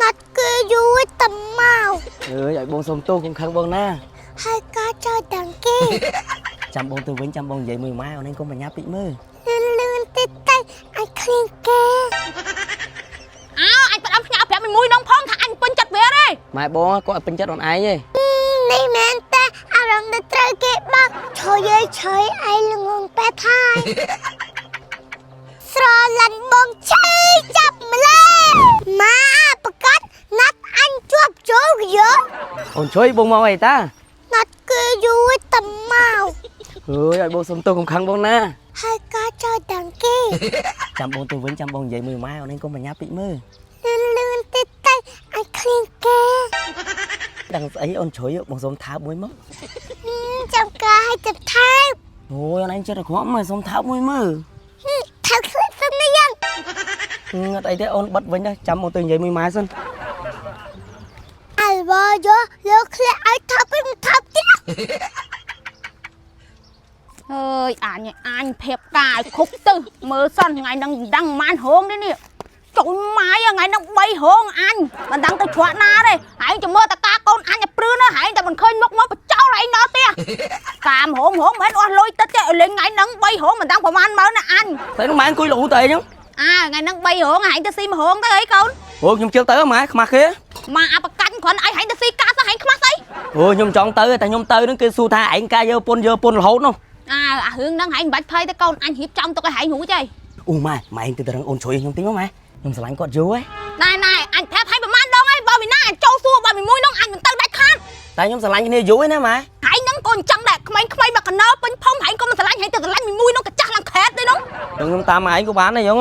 ណាត់គេយូរតែមក អើយឲ្យបងសុំទោសកុំខឹងបងណា ហើយក៏ចូលទាំងគេ ចាំបងទៅវិញចាំបងនិយាយមួយម៉ែអូនឯងកុំបញ្ញាពេកមើល លឿនលឿនតិចទៅឲ្យឃ្លៀងគេ អើអញផ្ដាំផ្ញើប្រាប់មួយនងផងថាអញពេញចិត្តវាទេ ម៉ែបងគាត់ឲ្យពេញចិត្តអូនឯងទេ នេះមែនតែអារម្មណ៍ដែលត្រូវគេបាក់ឆយយឆយឯងល្ងងបែថៃស្រឡាញ់បងឆេចាប់ម្លេះម៉ាប្រកាសណាត់អញជាប់ជោគយោ អូនជួយបងមកអីតា ណាត់គេយូរតែមក អើយឲ្យបងសុំទោសកុំខឹងបងណា ហើយក៏ចូលទាំងគេ ចាំបងទៅវិញចាំបងនិយាយមួយម៉ែអូនឯងកុំបញ្ញាពេកមើល លឿនលឿនតិចទៅឲ្យឃ្លៀងគេ ដឹងស្អីអូនជួយបងសុំថើបមួយមក ចាំកាឲ្យទៅថើប អូយអូនឯងចិត្តអាក្រក់មកសុំថើបមួយមើល ថើបខ្លួនសិននេះយ៉ាង ងត់អីទេអូនបិទវិញទៅចាំបងទៅនិយាយមួយម៉ែសិន អល់វយោលោកឃ្លាឲ្យថើបវិញថើបទៀត អើយអញអញភាពកាយខុបទឹះមើលសិនថ្ងៃហ្នឹងមិនដឹងម៉ានហងទេនេះចុយម៉ាយថ្ងៃហ្នឹង3ហងអញមិនដឹងទៅជ្រក់ណាទេហែងចាំមើលតកាកូនអញឲ្យព្រឺណាហែងតែមិនឃើញមុខមកបញ្ចោលហែងដល់ផ្ទះកាមហងហងមិនអស់លុយទឹកទេឲ្យលេងថ្ងៃហ្នឹង3ហងមិនដឹងប្រហែលម៉ឺនណាអញ តែនោះម៉ែអង្គុយលូទៅអីហ្នឹង អើថ្ងៃហ្នឹង3ហងហែងទៅស៊ីមួយហងទៅអីកូន អូខ្ញុំជិលទៅម៉ែខ្មាស់គេ មកអបកាច់គ្រាន់ឲ្យហែងទៅស៊ីកាសហែងខ្មាស់ស្អី អូខ្ញុំចង់ទៅតែខ្ញុំទៅហ្នឹងគេសួរថាឯងកាយកពុនយកពុនរហូតនោះ អើអារឿងហ្នឹងហែងមិនបាច់ភ័យទេកូនអញរៀបចំទុកឲ្យហែងរួចហើយ អូម៉ែម៉ែឯងទៅតរឹងអូនជួយខ្ញុំតិចមកម៉ែខ្ញុំស្រឡាញ់គាត់យូរហ៎ ណែណែអញប្រាប់ហែងប្រហែលដងហើយបើពីណាអញចូលសួរបើពីមួយនោះអញមិនទៅដាច់ខាត តែខ្ញុំស្រឡាញ់គ្នាយូរឯណាម៉ែ ហែងហ្នឹងកូនចឹងដែរក្មេងៗមកកណោពេញផុំហែងក៏មិនស្រឡាញ់ហែងទៅស្រឡាញ់មីមួយនោះកាចាស់ឡើងខេតទេនោះ ខ្ញុំតាមម៉ែឯងក៏បានដែរយង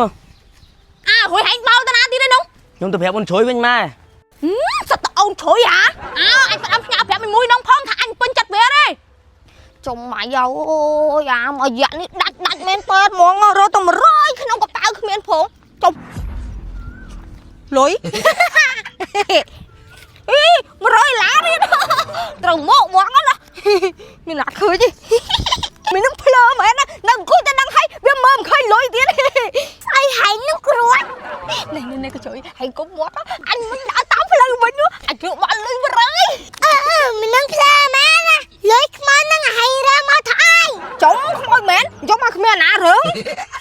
អើរួយហែងបោទៅណាទៀតទេនោះ ខ្ញុំទៅប្រាប់អូនជួយវិញម៉ែ សិតតអូនជ្រុយហ่าអើអញផ្ដាំផ្ញើប្រាប់មីមួយនោះផងថាអញពេញចិត្តវាទេ ចុំម៉ៃអូយអាមអាយៈនេះដាច់ដាច់មែនប៉ែតហ្មងរត់តែ100ក្នុងកប៉ៅគ្មានផងចុំលុយអី100ឡាទៀតត្រូវមកហ្មងណាមានណាឃើញទេមាននឹងភ្លើមែនណានៅអង្គុយតែនឹងឲ្យវាមើលមិនឃើញលុយទៀត ស្អីហែងនឹងគ្រួច នេះនេះនេះក៏ជួយហើយកុំមាត់អញមិនដើរតាមផ្លូវវិញអញគឺបាក់លុយ100 អឺអឺមិននឹងភ្លើមែនណាលុយខ្មៅនឹងហែងរើមកថាអី ចុំខ្មោចមែនយកមកគ្មានអាណារឿង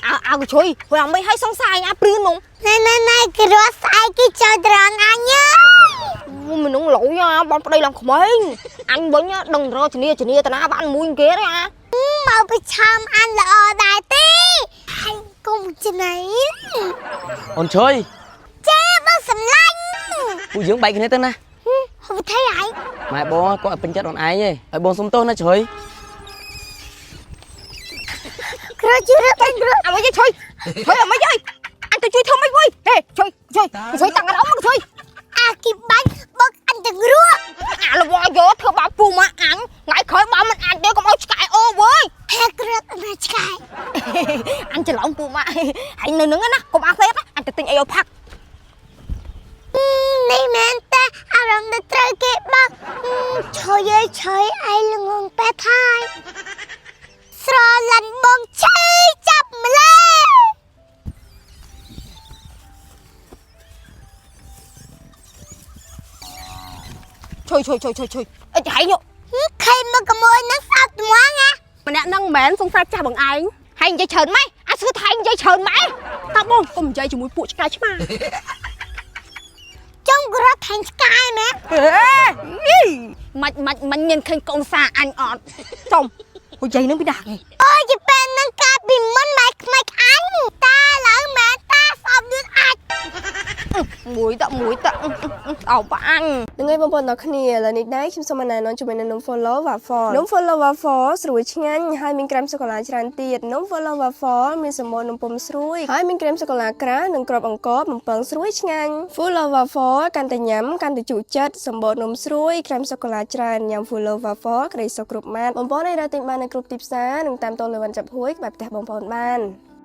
អើអើក៏ជួយព្រោះអាមិនឲ្យសង្ស័យអាព្រឿននោះ ណែណែណែគ្រួស្អីគេចូលត្រង់អញយើ មនុស្សលុយអាបងប្តីឡើងក្មេងអញវិញដឹងរកជំនាជំនាតាណាបានមួយគេទេអា មកប្រឆាំអញល្អដែរទេហែងគុំចំណៃ អូនជួយ ចាបងសម្លាញ់ ពួកយើងបែកគ្នាទៅណា ហូបថៃហែង ម៉ែបងគាត់ឲ្យពេញចិត្តអូនឯងទេឲ្យបងសុំទោសណាជួយ គ្រួជឿទៅគ្រួ អាមិនជួយជួយអាមិនអើយអញទៅជួយធ្វើម៉េចវិញហេជួយជួយជួយតាំងអារម្មណ៍មកជួយ អាគីបាញ់បុកអញទាំងរស់ អាលវយកធ្វើបាបពូមកអញថ្ងៃក្រោយបើមិនអាចទេកុំឲ្យឆ្កែអូវើយ ហេគ្រួណាឆ្កែ អញច្រឡំពូម៉ាក់ហើយនៅនឹងណាកុំអាសេតអញទៅទិញអីឲ្យផាក់ នេះមែនតែអារម្មណ៍ដែលត្រូវគេបាក់ឆយយឆយឯងល្ងងបែថៃស្រឡាញ់បងឆេចាប់ម្លេះ ជួយជួយជួយជួយជួយអីហែងយក ខេមកក្មួយនឹងស្អប់ត្មងណា ម្នាក់ហ្នឹងមិនមែនសង្ស័យចាស់បងឯង ហែងនិយាយច្រើនម៉េចអាស្គឺថៃនិយាយច្រើនម៉េច តើបងកុំនិយាយជាមួយពួកឆ្កែឆ្មា ចុងក្រត់ថែងឆ្កែមែន អេ ម៉ាច់ម៉ាច់មិនមានឃើញកូនសាអញអត់ ចំអូយាយនឹងពីណាគេ អូយជាពេលនឹងកាលពីមុនម៉ែក្មេកអញតាឡើយម៉ែតាស្អប់យឺតអាច មួយតមួយតអោបាអញ នឹងហើយបងប្អូនទាំងគ្នាឥឡូវនេះដែរខ្ញុំសូមណែនាំជាមួយនឹងនំ Follow Waffle នំ Follow Waffle ស្រួយឆ្ងាញ់ហើយមានក្រែមសូកូឡាច្រើនទៀតនំ Follow Waffle មានសម្បូរនំពុម្ពស្រួយហើយមានក្រែមសូកូឡាក្រាស់និងគ្រាប់អង្ករបំពងស្រួយឆ្ងាញ់ Follow Waffle កាន់តែញ៉ាំកាន់តែជក់ចិត្តសម្បូរនំស្រួយក្រែមសូកូឡាច្រើនញ៉ាំ Follow Waffle ក្តីសុខគ្រប់ម៉ាត់បងប្អូនអាចរកទិញបាននៅគ្រប់ទីផ្សារនិងតាមតូបលីវ៉ាន់ចាប់ហួយក្បែរផ្ទះបងប្អូនបាន។